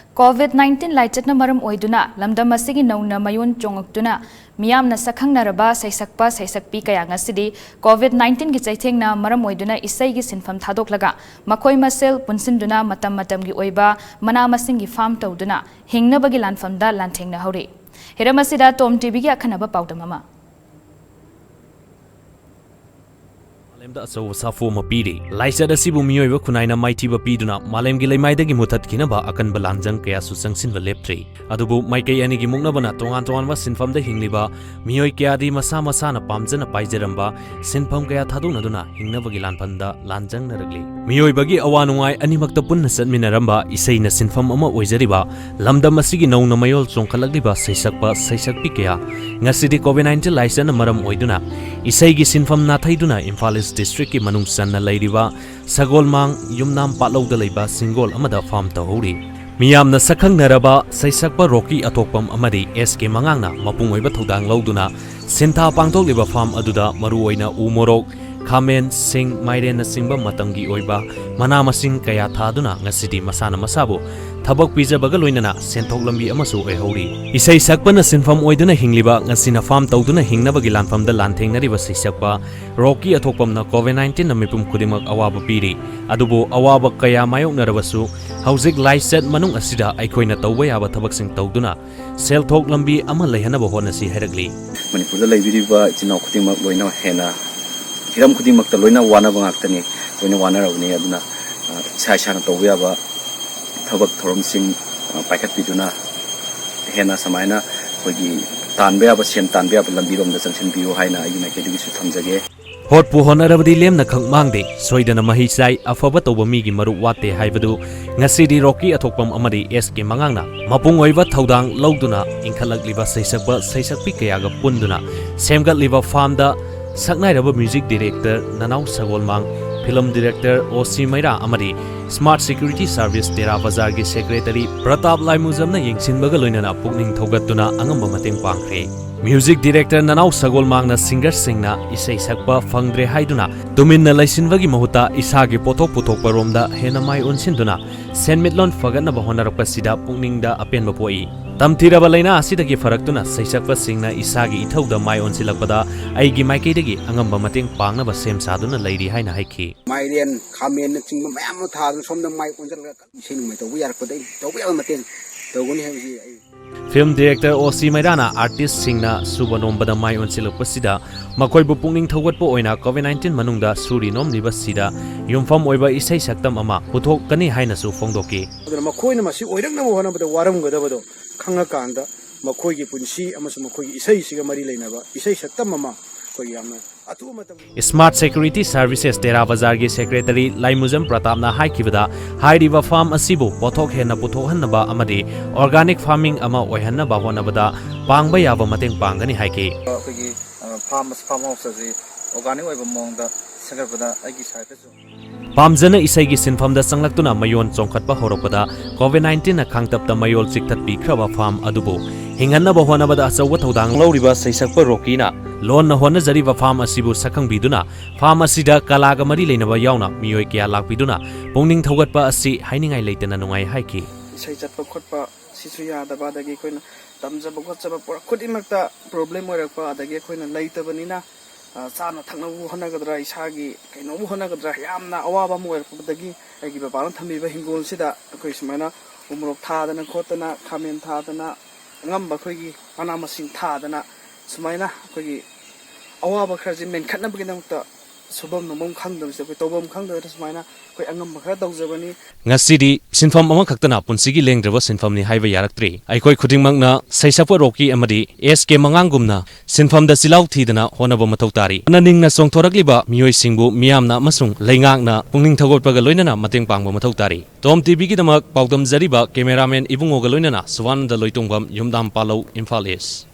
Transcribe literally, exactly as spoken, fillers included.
COVID nineteen ꯂꯥꯏꯆꯠꯅ ꯃꯔꯝ ꯑꯣꯏꯗꯨꯅ ꯂꯝꯗꯝ ꯑꯁꯤꯒꯤ ꯅꯧꯅ ꯃꯌꯣꯟ ꯆꯣꯡꯉꯛꯇꯨꯅ ꯃꯤꯌꯥꯝꯅ ꯁꯛꯈꯪꯅꯔꯕ ꯁꯩꯁꯛꯄ ꯁꯩꯁꯛꯄꯤ ꯀꯌꯥ ꯉꯁꯤꯗꯤ COVID nineteenꯒꯤ ꯆꯩꯊꯦꯡꯅ ꯃꯔꯝ ꯑꯣꯏꯗꯨꯅ ꯏꯁꯩꯒꯤ ꯁꯤꯟꯐꯝ ꯊꯥꯗꯣꯛꯂꯒ ꯃꯈꯣꯏ ꯃꯁꯦꯜ ꯄꯨꯟꯁꯤꯟꯗꯨꯅ ꯃꯇꯝ ꯃꯇꯝꯒꯤ ꯑꯣꯏꯕ ꯃꯅꯥ ꯃꯁꯤꯡꯒꯤ ꯐꯥꯔꯝ ꯇꯧꯗꯨꯅ ꯍꯤꯡꯅꯕꯒꯤ ꯂꯥꯟꯐꯝꯗ ꯂꯥꯟꯊꯦꯡꯅꯍꯧꯔꯤ꯫ ꯍꯤꯔꯝ ꯑꯁꯤꯗ ꯇꯣꯝ ꯇꯤꯚꯤꯒꯤ ꯑꯈꯟꯅꯕ ꯄꯥꯎꯗꯝ ꯑꯃ꯫ ꯃꯥꯂꯦꯝꯗ ꯑꯆꯧꯕ ꯁꯥꯐꯨ ꯑꯃ ꯄꯤꯔꯤ꯫ ꯂꯥꯏꯆꯠ ꯑꯁꯤꯕꯨ ꯃꯤꯑꯣꯏꯕ ꯈꯨꯟꯅꯥꯏꯅ ꯃꯥꯏꯊꯤꯕ ꯄꯤꯗꯨꯅ ꯃꯥꯂꯦꯝꯒꯤ ꯂꯩꯃꯥꯏꯗꯒꯤ ꯃꯨꯊꯠꯈꯤꯅꯕ ꯑꯀꯟꯕ ꯂꯥꯟꯖꯪ ꯀꯌꯥꯁꯨ ꯆꯪꯁꯤꯟꯕ ꯂꯦꯞꯇ꯭ꯔꯤ꯫ ꯑꯗꯨꯕꯨ ꯃꯥꯏꯀꯩ ꯑꯅꯤꯒꯤ ꯃꯨꯛꯅꯕꯅ ꯇꯣꯉꯥꯟ ꯇꯣꯉꯥꯟꯕ ꯁꯤꯟꯐꯝꯗ ꯍꯤꯡꯂꯤꯕ ꯃꯤꯑꯣꯏ ꯀꯌꯥꯗꯤ ꯃꯁꯥ ꯃꯁꯥꯅ ꯄꯥꯝꯖꯅ ꯄꯥꯏꯖꯔꯝꯕ ꯁꯤꯟꯐꯝ ꯀꯌꯥ ꯊꯥꯗꯣꯛꯅꯗꯨꯅ ꯍꯤꯡꯅꯕꯒꯤ ꯂꯥꯟꯐꯝꯗ ꯂꯥꯟꯖꯪꯅꯔꯛꯂꯤ꯫ ꯃꯤꯑꯣꯏꯕꯒꯤ ꯑꯋꯥ ꯅꯨꯡꯉꯥꯏ ꯑꯅꯤꯃꯛꯇ ꯄꯨꯟꯅ ꯆꯠꯃꯤꯟꯅꯔꯝꯕ ꯏꯁꯩꯅ ꯁꯤꯟꯐꯝ ꯑꯃ ꯑꯣꯏꯖꯔꯤꯕ ꯂꯝꯗꯝ ꯑꯁꯤꯒꯤ ꯅꯧꯅ ꯃꯌꯣꯜ ꯆꯣꯡꯈꯠꯂꯛꯂꯤꯕ ꯁꯩꯁꯛꯄ ꯁꯩꯁꯛꯄꯤ ꯀꯌꯥ ꯉꯁꯤꯗꯤ COVID nineteen ꯂꯥꯏꯆꯠꯅ ꯃꯔꯝ ꯑꯣꯏꯗꯨꯅ ꯏꯁꯩꯒꯤ ꯁꯤꯟꯐꯝ ꯅꯥꯊꯩꯗꯨꯅ ꯏꯝꯐꯥꯜ ꯏꯁ ꯗꯤꯁꯇ꯭ꯔꯤꯛꯀꯤ ꯃꯅꯨꯡ ꯆꯟꯅ ꯂꯩꯔꯤꯕ ꯁꯒꯣꯜꯃꯥꯡ ꯌꯨꯝꯅꯥꯝ ꯄꯥꯠꯂꯧꯗ ꯂꯩꯕ ꯁꯤꯡꯒꯣꯜ ꯑꯃꯗ ꯐꯥꯔꯝ ꯇꯧꯍꯧꯔꯤ꯫ ꯃꯤꯌꯥꯝꯅ ꯁꯛꯈꯪꯅꯔꯕ ꯁꯩꯁꯛꯄ ꯔꯣꯀꯤ ꯑꯊꯣꯛꯄꯝ ꯑꯃꯗꯤ ꯑꯦꯁ ꯀꯦ ꯃꯉꯥꯡꯅ ꯃꯄꯨꯡ ꯑꯣꯏꯕ ꯊꯧꯗꯥꯡ ꯂꯧꯗꯨꯅ ꯁꯤꯟꯊꯥ ꯄꯥꯡꯊꯣꯛꯂꯤꯕ ꯐꯥꯔꯝ ꯑꯗꯨꯗ ꯃꯔꯨꯑꯣꯏꯅ ꯎ ꯃꯣꯔꯣꯛ, ꯈꯥꯃꯦꯟ, ꯁꯤꯡ, ꯃꯥꯏꯔꯦꯟꯅꯆꯤꯡꯕ ꯃꯇꯝꯒꯤ ꯑꯣꯏꯕ ꯃꯅꯥ ꯃꯁꯤꯡ ꯀꯌꯥ ꯊꯥꯗꯨꯅ ꯉꯁꯤꯗꯤ ꯃꯁꯥꯅ ꯃꯁꯥꯕꯨ ꯊꯕꯛ ꯄꯤꯖꯕꯒ ꯂꯣꯏꯅꯅ ꯁꯦꯟꯊꯣꯛ ꯂꯝꯕꯤ ꯑꯃꯁꯨ ꯑꯣꯏꯍꯧꯔꯤ꯫ ꯏꯁꯩ ꯁꯛꯄꯅ ꯁꯤꯟꯐꯝ ꯑꯣꯏꯗꯨꯅ ꯍꯤꯡꯂꯤꯕ ꯉꯁꯤꯅ ꯐꯥꯔꯝ ꯇꯧꯗꯨꯅ ꯍꯤꯡꯅꯕꯒꯤ ꯂꯥꯟꯐꯝꯗ ꯂꯥꯟꯊꯦꯡꯅꯔꯤꯕ ꯁꯩꯁꯛꯄ ꯔꯣꯀꯤ ꯑꯊꯣꯛꯄꯝꯅ COVID nineteenꯅ ꯃꯤꯄꯨꯝ ꯈꯨꯗꯤꯡꯃꯛ ꯑꯋꯥꯕ ꯄꯤꯔꯤ꯫ ꯑꯗꯨꯕꯨ ꯑꯋꯥꯕ ꯀꯌꯥ ꯃꯥꯌꯣꯛꯅꯔꯕꯁꯨ ꯍꯧꯖꯤꯛ ꯂꯥꯏꯆꯠ ꯃꯅꯨꯡ ꯑꯁꯤꯗ ꯑꯩꯈꯣꯏꯅ ꯇꯧꯕ ꯌꯥꯕ ꯊꯕꯛꯁꯤꯡ ꯇꯧꯗꯨꯅ ꯁꯦꯜꯊꯣꯛ ꯂꯝꯕꯤ ꯑꯃ ꯂꯩꯍꯟꯅꯕ ꯍꯣꯠꯅꯁꯤ ꯍꯥꯏꯔꯛꯂꯤ꯫ ꯃꯅꯤꯄꯨꯔꯗ ꯂꯩꯕꯤꯔꯤꯕ ꯏꯆꯤꯟ ꯏꯅꯥꯎ ꯈꯨꯗꯤꯡꯃꯛ ꯂꯣꯏꯅ ꯍꯦꯟꯅ ꯍꯤꯔꯝ ꯈꯨꯗꯤꯡꯃꯛꯇ ꯂꯣꯏꯅ ꯋꯥꯅꯕ ꯉꯥꯛꯇꯅꯤ, ꯂꯣꯏꯅ ꯋꯥꯅꯔꯕꯅꯤ꯫ ꯑꯗꯨꯅ, ꯑ, ꯏꯁꯥ ꯏꯁꯥꯅ ꯇꯧꯕ ꯌꯥꯕ ꯊꯕꯛ ꯊꯧꯔꯝꯁꯤꯡ, ꯑ, ꯄꯥꯏꯈꯠꯄꯤꯗꯨꯅ ꯍꯦꯟꯅ ꯁꯨꯃꯥꯏꯅ ꯑꯩꯈꯣꯏꯒꯤ ꯇꯥꯟꯕ ꯌꯥꯕ, ꯁꯦꯟ ꯇꯥꯟꯕ ꯌꯥꯕ ꯂꯝꯕꯤꯔꯣꯝꯗ ꯆꯪꯁꯤꯟꯕꯤꯌꯨ ꯍꯥꯏꯅ ꯑꯩꯒꯤ ꯃꯥꯏꯀꯩꯗꯒꯤꯁꯨ ꯊꯝꯖꯒꯦ꯫ ꯍꯣꯠꯄꯨ ꯍꯣꯠꯅꯔꯕꯗꯤ ꯂꯦꯝꯅ ꯈꯛ ꯃꯥꯡꯗꯦ, ꯁꯣꯏꯗꯅ ꯃꯍꯩ ꯆꯥꯏ, ꯑꯐꯕ ꯇꯧꯕ ꯃꯤꯒꯤ ꯃꯔꯨꯞ ꯋꯥꯠꯇꯦ ꯍꯥꯏꯕꯗꯨ ꯉꯁꯤꯗꯤ ꯔꯣꯀꯤ ꯑꯊꯣꯛꯄꯝ ꯑꯃꯗꯤ ꯑꯦꯁ ꯀꯦ ꯃꯉꯥꯡꯅ ꯃꯄꯨꯡ ꯑꯣꯏꯕ ꯊꯧꯗꯥꯡ ꯂꯧꯗꯨꯅ ꯏꯟꯈꯠꯂꯛꯂꯤꯕ ꯁꯩꯁꯛꯄ ꯁꯩꯁꯛꯄꯤ ꯀꯌꯥꯒ ꯄꯨꯟꯗꯨꯅ ꯁꯦꯝꯒꯠꯂꯤꯕ ꯐꯥꯔꯝꯗ ꯁꯛꯅꯥꯏꯔꯕ ꯃ꯭ꯌꯨꯖꯤꯛ ꯗꯤꯔꯦꯛꯇꯔ ꯅꯅꯥꯎ ꯁꯒꯣꯜꯃꯥꯡ, ꯐꯤꯂꯝ ꯗꯤꯔꯦꯛꯇꯔ ꯑꯣ ꯁꯤ ꯃꯩꯔꯥ ꯑꯃꯗꯤ ꯁ꯭ꯃꯥꯔꯠ ꯁꯦꯀ꯭ꯌꯨꯔꯤꯇꯤ ꯁꯥꯔꯚꯤꯁ ꯇꯦꯔꯥ ꯕꯖꯥꯔꯒꯤ ꯁꯦꯀ꯭ꯔꯦꯇꯔꯤ ꯄ꯭ꯔꯇꯥꯞ ꯂꯥꯏꯃꯨꯖꯝꯅ ꯌꯦꯡꯁꯤꯟꯕꯒ ꯂꯣꯏꯅꯅ ꯄꯨꯛꯅꯤꯡ ꯊꯧꯒꯠꯇꯨꯅ ꯑꯉꯝꯕ ꯃꯇꯦꯡ ꯄꯥꯡꯈ꯭ꯔꯦ꯫ Music director ꯅꯅꯥꯎ ꯁꯒꯣꯜꯃꯥꯡꯅ singerꯁꯤꯡꯅ ꯏꯁꯩ ꯁꯛꯄ ꯐꯪꯗ꯭ꯔꯦ ꯍꯥꯏꯗꯨꯅ ꯇꯨꯃꯤꯟꯅ ꯂꯩꯁꯤꯟꯕꯒꯤ ꯃꯍꯨꯠꯇ ꯏꯁꯥꯒꯤ ꯄꯣꯊꯣꯛ ꯄꯨꯊꯣꯛꯄ ꯔꯣꯝꯗ ꯍꯦꯟꯅ ꯃꯥꯏ ꯑꯣꯟꯁꯤꯟꯗꯨꯅ ꯁꯦꯟꯃꯤꯠꯂꯣꯟ ꯐꯒꯠꯅꯕ ꯍꯣꯠꯅꯔꯛꯄꯁꯤꯗ ꯄꯨꯛꯅꯤꯡꯗ ꯑꯄꯦꯟꯕ ꯄꯣꯛꯏ꯫ ꯇꯝꯊꯤꯔꯕ ꯂꯥꯏꯅꯥ ꯑꯁꯤꯗꯒꯤ ꯐꯔꯛꯇꯨꯅ ꯁꯩꯁꯛꯄꯁꯤꯡꯅ ꯏꯁꯥꯒꯤ ꯏꯊꯧꯗ ꯃꯥꯏ ꯑꯣꯟꯁꯤꯜꯂꯛꯄꯗ ꯑꯩꯒꯤ ꯃꯥꯏꯀꯩꯗꯒꯤ ꯑꯉꯝꯕ ꯃꯇꯦꯡ ꯄꯥꯡꯅꯕ ꯁꯦꯝ ꯁꯥꯗꯨꯅ ꯂꯩꯔꯤ ꯍꯥꯏꯅ ꯍꯥꯏꯈꯤ꯫ ꯃꯥꯏꯔꯦꯟ, ꯈꯥꯃꯦꯟꯅ ꯆꯤꯡꯕ ꯃꯌꯥꯝ ꯑꯃ ꯊꯥꯗꯨꯅ ꯁꯣꯝꯗ ꯃꯥꯏ ꯑꯣꯟꯁꯤꯜꯂꯒ ꯏꯁꯩ ꯅꯣꯡꯃꯥꯏ ꯇꯧꯕ ꯌꯥꯔꯛꯄꯗ ꯑꯩ ꯇꯧꯕ ꯌꯥꯕ ꯃꯇꯦꯡ ꯇꯧꯒꯅꯤ ꯍꯥꯏꯕꯁꯤ ꯑꯩ Film director ꯑꯣ ꯁꯤ ꯃꯩꯔꯥꯅ artistꯁꯤꯡꯅ ꯁꯨꯕ ꯅꯣꯝꯕꯗ ꯃꯥꯏ ꯑꯣꯟꯁꯤꯜꯂꯛꯄꯁꯤꯗ ꯃꯈꯣꯏꯕꯨ ꯄꯨꯛꯅꯤꯡ ꯊꯧꯒꯠꯄ ꯑꯣꯏꯅ COVID nineteen ꯃꯅꯨꯡꯗ ꯁꯨꯔꯤ ꯅꯣꯝꯂꯤꯕꯁꯤꯗ ꯌꯨꯝꯐꯝ ꯑꯣꯏꯕ ꯏꯁꯩ ꯁꯛꯇꯝ ꯑꯃ ꯄꯨꯊꯣꯛꯀꯅꯤ ꯍꯥꯏꯅꯁꯨ ꯐꯣꯡꯗꯣꯛꯈꯤ꯫ ꯑꯗꯨꯅ ꯃꯈꯣꯏꯅ ꯃꯁꯤ ꯑꯣꯏꯔꯛꯅꯕ ꯍꯣꯠꯅꯕꯗ ꯋꯥꯔꯝꯒꯗꯕꯗꯣ ꯈꯪꯉꯀꯥꯟꯗ ꯃꯈꯣꯏꯒꯤ ꯄꯨꯟꯁꯤ ꯑꯃꯁꯨꯡ ꯃꯈꯣꯏꯒꯤ ꯏꯁꯩꯁꯤꯒ ꯃꯔꯤ ꯂꯩꯅꯕ ꯏꯁꯩ ꯁꯛꯇꯝ ꯑꯃ ꯑꯩꯈꯣꯏ ꯌꯥꯝꯅ ꯑꯊꯨꯕ ꯃꯇꯝꯗ Smart Security Services ꯇꯦꯔꯥ ꯕꯖꯥꯔꯒꯤ secretary ꯂꯥꯏꯃꯨꯖꯝ ꯄ꯭ꯔꯇꯥꯞꯅ ꯍꯥꯏꯈꯤꯕꯗ, ꯍꯥꯏꯔꯤꯕ farm ꯑꯁꯤꯕꯨ ꯄꯣꯠꯊꯣꯛ ꯍꯦꯟꯅ ꯄꯨꯊꯣꯛꯍꯟꯅꯕ ꯑꯃꯗꯤ organic farming ꯑꯃ ꯑꯣꯏꯍꯟꯅꯕ ꯍꯣꯠꯅꯕꯗ ꯄꯥꯡꯕ ꯌꯥꯕ ꯃꯇꯦꯡ ꯄꯥꯡꯒꯅꯤ ꯍꯥꯏꯈꯤ꯫ ꯑꯩꯈꯣꯏꯒꯤ farm farm house ꯑꯁꯤ organic ꯑꯣꯏꯕ ꯃꯑꯣꯡꯗ ꯁꯦꯝꯒꯠꯄꯗ ꯑꯩꯒꯤ sideꯇꯁꯨ ꯄꯥꯝꯖꯅ ꯏꯁꯩꯒꯤ ꯁꯤꯟꯐꯝꯗ ꯆꯪꯂꯛꯇꯨꯅ ꯃꯌꯣꯟ ꯆꯣꯡꯈꯠꯄ ꯍꯧꯔꯛꯄꯗ COVID nineteenꯅ ꯈꯥꯡꯇꯞꯇ ꯃꯌꯣꯜ ꯆꯤꯛꯊꯠꯄꯤꯈ꯭ꯔꯕ farm ꯑꯗꯨꯕꯨ ꯍꯤꯡꯍꯟꯅꯕ ꯍꯣꯠꯅꯕꯗ ꯑꯆꯧꯕ ꯊꯧꯗꯥꯡ ꯂꯧꯔꯤꯕ ꯁꯩꯁꯛꯄ ꯔꯣꯀꯤꯅ ꯂꯣꯟꯅ ꯍꯣꯠꯅꯖꯔꯤꯕ farm ꯑꯁꯤꯕꯨ ꯁꯛꯈꯪꯕꯤꯗꯨꯅ farm ꯑꯁꯤꯗ ꯀꯂꯥꯒ ꯃꯔꯤ ꯂꯩꯅꯕ ꯌꯥꯎꯅ ꯃꯤꯑꯣꯏ ꯀꯌꯥ ꯂꯥꯛꯄꯤꯗꯨꯅ ꯄꯨꯛꯅꯤꯡ ꯊꯧꯒꯠꯄ ꯑꯁꯤ ꯍꯥꯏꯅꯤꯡꯉꯥꯏ ꯂꯩꯇꯅ ꯅꯨꯡꯉꯥꯏ ꯍꯥꯏꯈꯤ꯫ ꯏꯁꯩ ꯆꯠꯄ ꯈꯣꯠꯄ ꯁꯤꯁꯨ ꯌꯥꯗꯕ, ꯑꯗꯒꯤ ꯑꯩꯈꯣꯏꯅ ꯇꯝꯖꯕ ꯈꯣꯠꯆꯕ ꯄꯨꯔꯥ ꯈꯨꯗꯤꯡꯃꯛꯇ problem ꯑꯣꯏꯔꯛꯄ, ꯑꯗꯒꯤ ꯑꯩꯈꯣꯏꯅ ꯂꯩꯇꯕꯅꯤꯅ, ꯑ, ꯆꯥꯅ ꯊꯛꯅꯕꯕꯨ ꯍꯣꯠꯅꯒꯗ꯭ꯔꯥ, ꯏꯁꯥꯒꯤ ꯀꯩꯅꯣꯕꯨ ꯍꯣꯠꯅꯒꯗ꯭ꯔꯥ, ꯌꯥꯝꯅ ꯑꯋꯥꯕ ꯑꯃ ꯑꯣꯏꯔꯛꯄꯗꯒꯤ ꯑꯩꯒꯤ ꯕꯕꯥꯅ ꯊꯝꯕꯤꯕ ꯍꯤꯡꯒꯣꯜꯁꯤꯗ ꯑꯩꯈꯣꯏ ꯁꯨꯃꯥꯏꯅ ꯎꯃꯣꯔꯣꯛ ꯊꯥꯗꯅ ꯈꯣꯠꯇꯅ, ꯈꯥꯃꯦꯟ ꯊꯥꯗꯅ, ꯑꯉꯝꯕ ꯑꯩꯈꯣꯏꯒꯤ ꯃꯅꯥ ꯃꯁꯤꯡ ꯊꯥꯗꯅ, ꯁꯨꯃꯥꯏꯅ ꯑꯩꯈꯣꯏꯒꯤ ꯑꯋꯥꯕ ꯈꯔꯁꯦ ꯃꯦꯟꯈꯠꯅꯕꯒꯤꯗꯃꯛꯇ ꯁꯨꯐꯝ ꯅꯣꯝꯐꯝ ꯈꯪꯗꯕꯁꯤꯗ, ꯑꯩꯈꯣꯏ ꯇꯧꯐꯝ ꯈꯪꯗꯕꯗ ꯁꯨꯃꯥꯏꯅ ꯑꯩꯈꯣꯏ ꯑꯉꯝꯕ ꯈꯔ ꯇꯧꯖꯕꯅꯤ꯫ ꯉꯁꯤꯗꯤ ꯁꯤꯟꯐꯝ ꯑꯃꯈꯛꯇꯅ ꯄꯨꯟꯁꯤꯒꯤ ꯂꯦꯡꯗ꯭ꯔꯕ ꯁꯤꯟꯐꯝꯅꯤ ꯍꯥꯏꯕ ꯌꯥꯔꯛꯇ꯭ꯔꯤ꯫ ꯑꯩꯈꯣꯏ ꯈꯨꯗꯤꯡꯃꯛꯅ ꯁꯩꯁꯛꯄ ꯔꯣꯀꯤ ꯑꯃꯗꯤ ꯑꯦꯁ ꯀꯦ ꯃꯉꯥꯡꯒꯨꯝꯅ ꯁꯤꯟꯐꯝꯗ ꯆꯤꯜꯍꯥꯎ ꯊꯤꯗꯅ ꯍꯣꯠꯅꯕ ꯃꯊꯧ ꯇꯥꯔꯤ꯫ ꯍꯥꯟꯅ ꯅꯤꯡꯅ ꯆꯣꯡꯊꯣꯔꯛꯂꯤꯕ ꯃꯤꯑꯣꯏꯁꯤꯡꯕꯨ ꯃꯤꯌꯥꯝꯅ ꯑꯃꯁꯨꯡ ꯂꯩꯉꯥꯛꯅ ꯄꯨꯛꯅꯤꯡ ꯊꯧꯒꯠꯄꯒ ꯂꯣꯏꯅꯅ ꯃꯇꯦꯡ ꯄꯥꯡꯕ ꯃꯊꯧ ꯇꯥꯔꯤ꯫ ꯇꯣꯝ ꯇꯤꯚꯤꯒꯤꯗꯃꯛ ꯄꯥꯎꯗꯝꯖꯔꯤꯕ cameraman ꯏꯕꯨꯡꯉꯣꯒ ꯂꯣꯏꯅꯅ ꯁꯨꯕꯥꯅꯟꯗ ꯂꯣꯏꯇꯣꯡꯕꯝ, ꯌꯨꯝꯗꯥꯝ ꯄꯥꯂꯧ, ꯏꯝꯐꯥꯜ ꯏꯁ꯫